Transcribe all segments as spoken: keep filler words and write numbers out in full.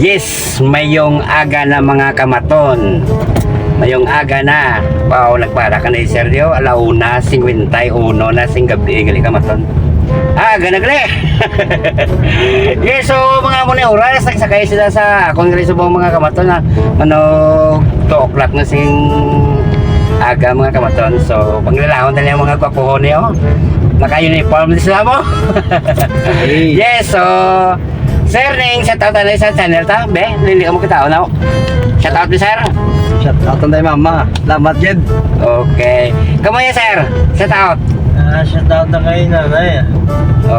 Yes, mayong aga na, mga kamaton. Mayong aga na. Wow, nagpara ka na, Sergio. Ala una, singkwenta y uno na sing gabi, gali, kamaton. Ah, aga na, gali. Yes, so, mga amo ni oras, nagsakay sila sa akon gali subong, mga kamaton, na ano, two o'clock na sing aga, mga kamaton. So, panglalahon na lang mga gwapohon niyo. Naka-uniform din sila mo. Yes, so, Sir, ning shout out na sa channel ta, be? Hindi ka mo kita, no? Shout out ni sir. Shout out na mama. Salamat, Jed. Okay. Kamu ya, sir? Shout out. Ah, shout out na kay nanay, ah.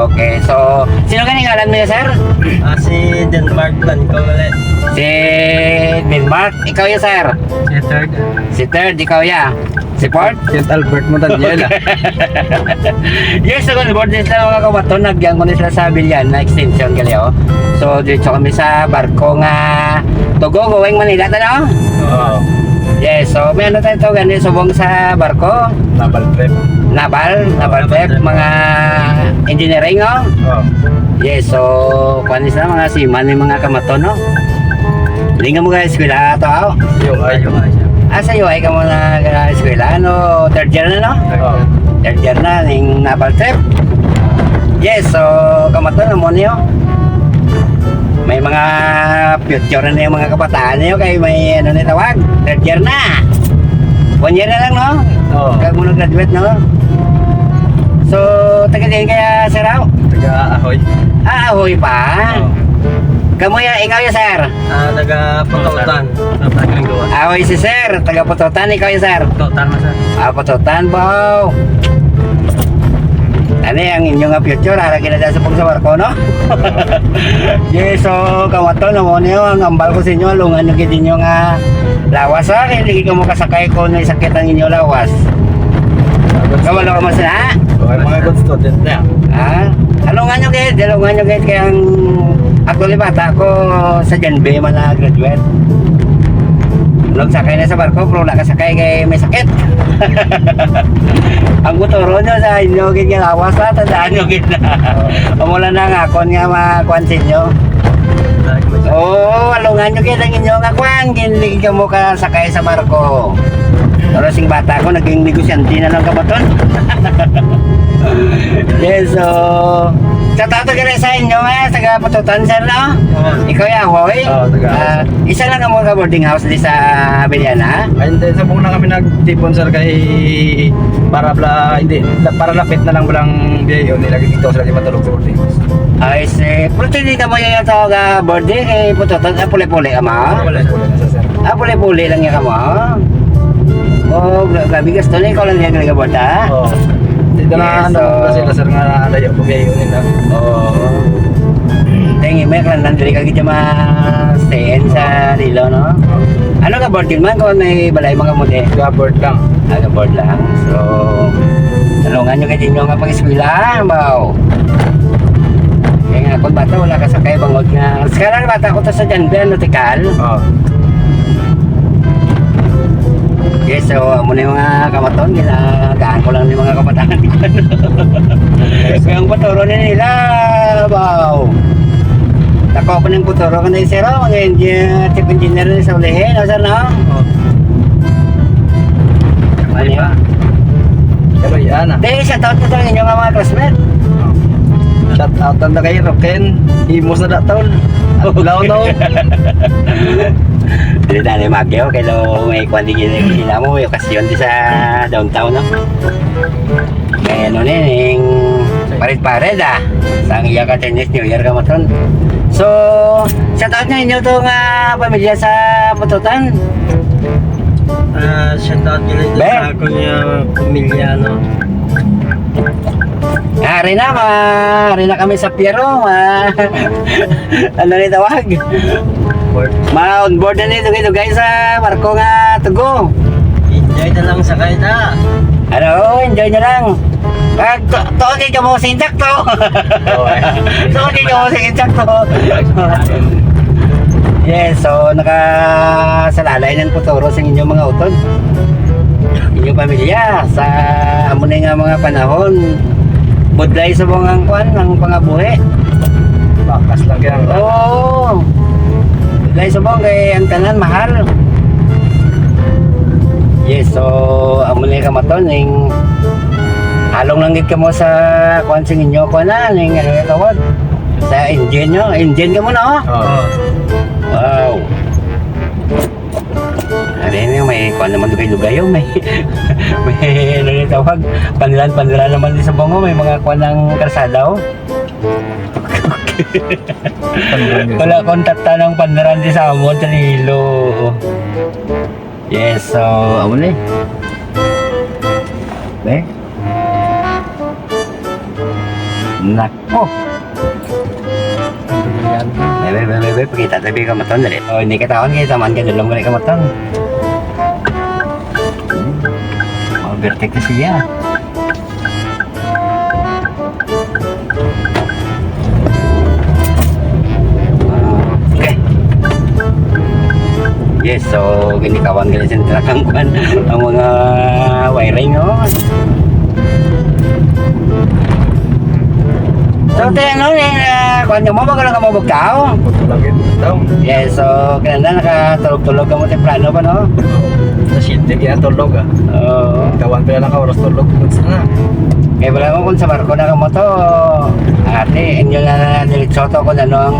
Okay, so, sino ka ngalan mo ya, sir? Ah, si Denmark Blanco, wala. Si Denmark, ikaw ya, sir? Si Third. Si Third, ikaw ya. Si Port? Saint Albert mo, Daniel, ah. Yes, so, Albert, yes, lang, mga kabaton, nagyan ko na sila sa Villana Extension, gali, oh. So, diretso kami sa barko nga Tugo, going Manila, ta, no? Oo. Yes, so, may ano tayo to, gani, subong sa barko? Naval trip. Naval, naval Naval trip, trip. Mga engineering, oh. Oo. Yes, so, kuwan sila, mga seaman, may mga kamaton, no? Hindi nga mo guys, eskwela to, oh. Yung, ay, yung, ay, siya. Ah, sa U I ka mo na, ah, eskwela, ano, third year na, no? Oo. Third year na, ning naval trip. Yes, so, kamaton na mo niyo. May mga future na yung mga kabataan niyo, kay may, ano, ni tawag, third year na. One year na lang, no? Oo. Kag mo nag-graduate, no? So, taga diin kaya, sir, aw? Taga Ahoy. Ah, Ahoy pa. Oo. Kamu ya, ikaw ya, sir? Ah, taga Putotan. Sa Pagringguan. Ah, oy, si sir, taga Putotan, ikaw ya, sir? Putotan mo, sir. Ah, Putotan, baw. Ano ang inyo nga future? Ara gina sa pong sa barko, no? Yes, so, kamaton, amo niyo, ang ambal ko sa inyo, alungan niyo gid inyo nga lawas, ha? Kay hindi ka mo kasakay kung may sakit ang inyo lawas. Kawalo ka mo sila, ha? Okay, mga good student na. Ha? Alungan nyo gid, alungan nyo gid, kay ang actually bata ko sa Jan B man na graduate. Nagsakay na sa barko, pero wala ka sakay kay may sakit. Ang motoro nyo sa inyo gid nga lawas na, tandaan nyo gid na. Amo lang na nga, akon nga makuan sa inyo. Oo, alungan nyo gid ang inyo nga kuan, gid hindi ka mo kasakay sa barko. Pero sing bata ko, naging negosyante na lang kabaton. Yes, so, sa tato gani sa inyo nga, taga Putotan, sir, no? Oo. Ikaw ya, Hoy? Oo, taga Ah, isa lang ang mga boarding house di sa Abeliana? Ay, hindi. Sa buong na kami nagtipon, sir, kay para bla, hindi, para lapit na lang blang biyahe yun. Nilagay dito sila di matulog sa boarding house. Ay, si, pero hindi ka mo yung tawag, ah, boarding, eh, Putotan, ah, puli-puli ka mo? Wala, wala na, sir. Ah, puli-puli lang yan ka mo? Oh, gra-, grabe gasto na, ikaw lang yan nagabot, ha? Oo. Dito na, Yes, ano, so kasi na, sir, nga layo ko kayo nila. Oo. Tingin mo, kung nandun ka, kita ma-stay sa Lilo, no? Ano ka, board yun man, kung may balay mga muli? Ga-board lang. Ah, ga-board lang. So, tulungan nyo kayo din yung pag-eskwela, baw. Kaya nga, kung bata, wala ka sa kayo, bangod nga. Sekarang bata ko to sa Janvier, Nautical. Oo. Yes, so, amo na yung mga kamaton, ginagaan ko lang yung mga kabataan. Kaya ang paturo na nila, wow. Tako ako ng puturo ko na yung sir, oh, mga engineer, chief engineer na sa ulihin, no, sir, no? Oh. Ano yun? Pero yan, ah. Di, shout out na sa inyo nga mga classmate. Shout out na kay Roken. Himos na da, tol. Adlaw, no? Dili na ni Magyo, kay lo may kwan di gini, gini mo, may okasyon di sa downtown, no? May ano ni, ning pared-pared, ah. Sa ang iya ka Chinese New Year ka mo, ton. So, shout out na inyo to nga pamilya sa Pututan. Ah, shout out nila Be? Sa akon nga pamilya, no? Ari na, ma, ari na kami sa Piero, ma. Ano ni tawag? Board. Ma, on board na ni, dugay-dugay sa barko nga tugo. Enjoy na lang sa kayo na. Ano, enjoy na lang. Pag to, to, di ka mo sindak to. Oo, eh. To, di ka mo sindak to. Yes, so, nakasalalay ng puturo sa inyong mga utod. Inyong pamilya, sa amo na nga mga panahon, budlay sa mga ang kwan, ang pangabuhi. Bakas lang yan. Oo. Dahil subong kay ang tanan mahal. Yes, so amo ni kamaton ning halong lang gid kamo sa kuan sa inyo, kuan na ning ano yung tawag sa engine nyo, engine kamo na, oh. Oo. Wow. Ano yun, may kuan naman, lugay-lugay yun, may may ano yung tawag, panlan-panlan naman di sa bungo, may mga kuan ng karsada, oh. Wala kong tata ng panderan di sa amon sa Lilo. Yes, so, amo ni. Be? Nako. Be, be, be, be, be, pakita tabi ka maton, dali. Oh, hindi ka taon, kaya taman ka dulong, dali ka maton. Oh, vertex siya. Okay. Yes, so ginikawan gali sa truck ang kwan, ang mga wiring, oh. So, te, ano, eh, ah, kwan nyo mo, bago lang ka mabugtaw? Bago lang yun, bugtaw. Yes, so, kaya na, nakatulog-tulog ka mo temprano pa, no? Sa siyete kaya tulog, ah. Oo. Kawan pala lang ka oras tulog. Basta na. Kaya wala mo kung sa barko na kamo to, ate, inyo na diretso to kung ano ang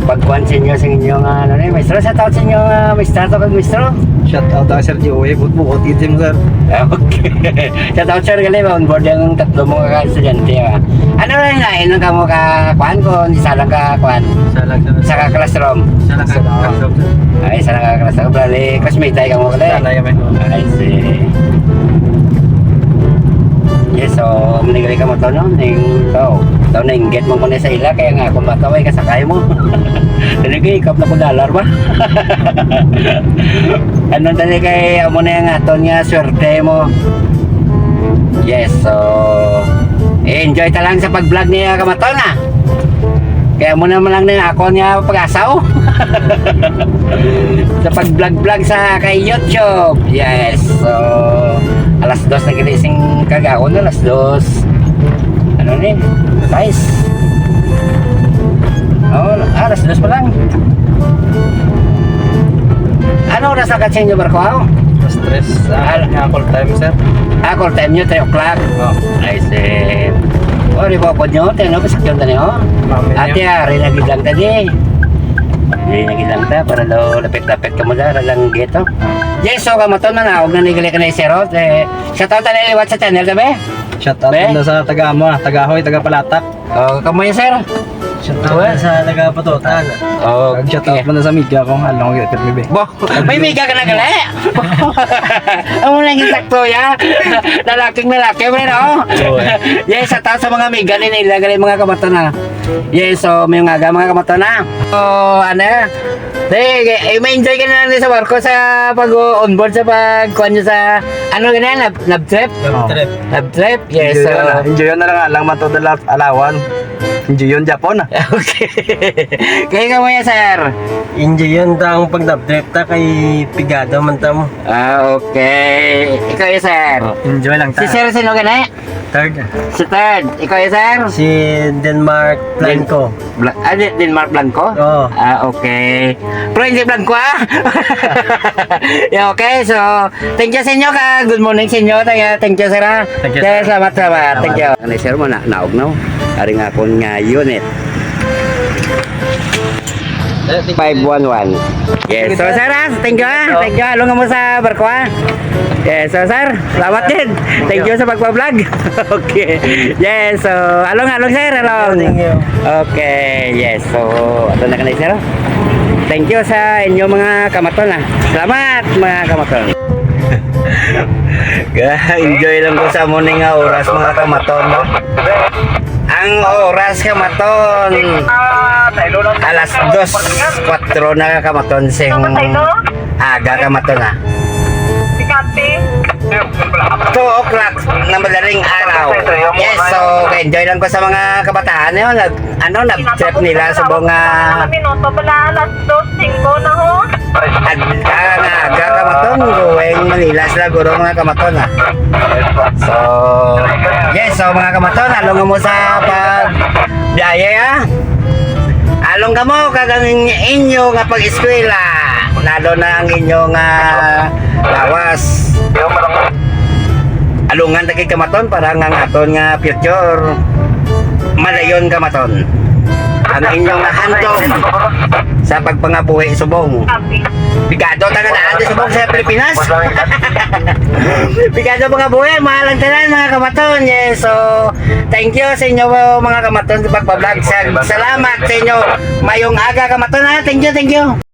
pagkuhan sa inyo, sa inyo nga, ano ni, maestro, shout out sa inyo nga, maestro, to kag maestro. Shout out, ah, Sir Joey, butbukot, itim, sir. Ah, okay. Shout out, sir, gali, on board yung tatlo mo ka estudyante, ah. Ano lang na, inong kamo ka, kuan, kung isa lang ka, kuan, Isa lang, sir. Isa ka classroom. Isa lang ka classroom, sir. Ay, isa lang ka classroom, bali, classmate tayo kamo, gali. Isa lang, yun, eh. I see. Yes, so, manigri ka mo to, no? Ning, to, to, nainggit mo ko na sa ila, kaya nga, kung bata, ay kasakay mo. Dali, kay, ikap na ko dollar ba? Ano, dali, kay, amo na yung aton nga, swerte mo. Yes, so, enjoy ta lang sa pag-vlog niya, kamaton, ah. Kaya mo naman lang na ako niya pag-asaw sa pag-vlog-vlog sa kay YouTube. Yes. So, alas dos na gini sing kagahon, alas dos. Ano ni? Sais. Oh, alas dos pa lang. Ano oras na kasi inyo barko, aw? Alas tres, ah, Al- nga call time, sir. Ah, call time nyo, three o'clock. Oh. I see. O, di ba po nyo? Tayo na, pasakyan tayo, oh. Mami Ate, niya. Ari na gid lang tadi. Ari na gid lang ta, para daw lapit-lapit ka mo dara lang gito. Yes, so, kamaton na naog na nigali ka na isirot. Eh, shout out tayo liwat sa channel, tabi? Shout out Be? Na sa taga mo, ah, taga Hoy, taga Palatak. Oh, kamo yun, sir? Shout out Well, na sa taga Patutan. Oh, Kag shout out okay. Mo na sa media kung halong yun, pero bibi. Bo, may miga ka na gali? Ang muna yung sakto, ya? Lalaking lalaki, pre, no? Oo, eh. Yes, sa taas sa mga miga ni nila, gali mga kamata na. Yes, so, may mga aga, mga kamata na. So, ano, eh, eh, may enjoy ka na lang sa barko sa pag-onboard sa pag, kuwan nyo sa, ano, ganyan, lab, lab trip? Lab trip. Lab trip, yes, Enjoy so. Na. Enjoy na lang, alang matod na lang, alawan. Enjoy yun, Japon, ah. Okay. Kaya ka mo yan, sir? Enjoy yun, ta ang pag-lab trip ta kay pigado man ta mo. Ah, okay. Ikaw yun, sir? Enjoy lang ta. Si sir, sino gani? Third. Si third. Ikaw yun, sir? Si Denmark Blanco. Bla- ah, Di- Denmark Blanco? Oo. Ah, okay. Pero hindi Blanco, ah. Yeah, okay, so, thank you sa inyo, ka. Good morning sa inyo. Thank you, thank you, sir, ah. Thank you, Yes, sir. Salamat, salamat. Thank you. Ano, sir, mo na, naog, no? Ari nga akong nga unit. Five one one. Yes. So, sir, ah, thank you, ah. Thank you. Along mo sa barko, ah. Yes, so, sir, salamat din. Thank you sa pagpa-vlog. Okay. Yes, so, along, along, sir, along. Thank you. Okay, yes. So, ato na kanay, sir. Thank you sa inyo mga kamaton, ah. Salamat, mga kamaton. Ga-enjoy lang ko sa morning nga oras, mga kamaton, no? Ang oras, kamaton, alas dos kwatro na, kamaton, sing aga, kamaton, ah. Two o'clock na madaling araw. Yes, so, enjoy lang ko sa mga kabataan, yun. Nag- Ano, nag-chat nila sa mga Minuto pala, alas dos singko na ho. Ag-, ah, nga aga ka maton, going Manila sila, guro, mga kamaton, ah. So, yes, so, mga kamaton, along mo sa pag biyahe, ah. Ang kamo kag ang inyo nga pag-eskwela, lalo na ang inyo nga lawas. Alungan ta gid, kamaton, para nga ang aton nga future malayon, kamaton. Ang inyo nga handom sa pagpangabuhi subong. Pigado ta nga daan di subong sa Pilipinas. Pigado mga buhi, mahal ang tanan, mga kamaton. Yes, so thank you sa inyo, mga kamaton, sa pagpa-vlog. Sa, salamat sa inyo. Mayong aga, kamaton, ha. Thank you, thank you.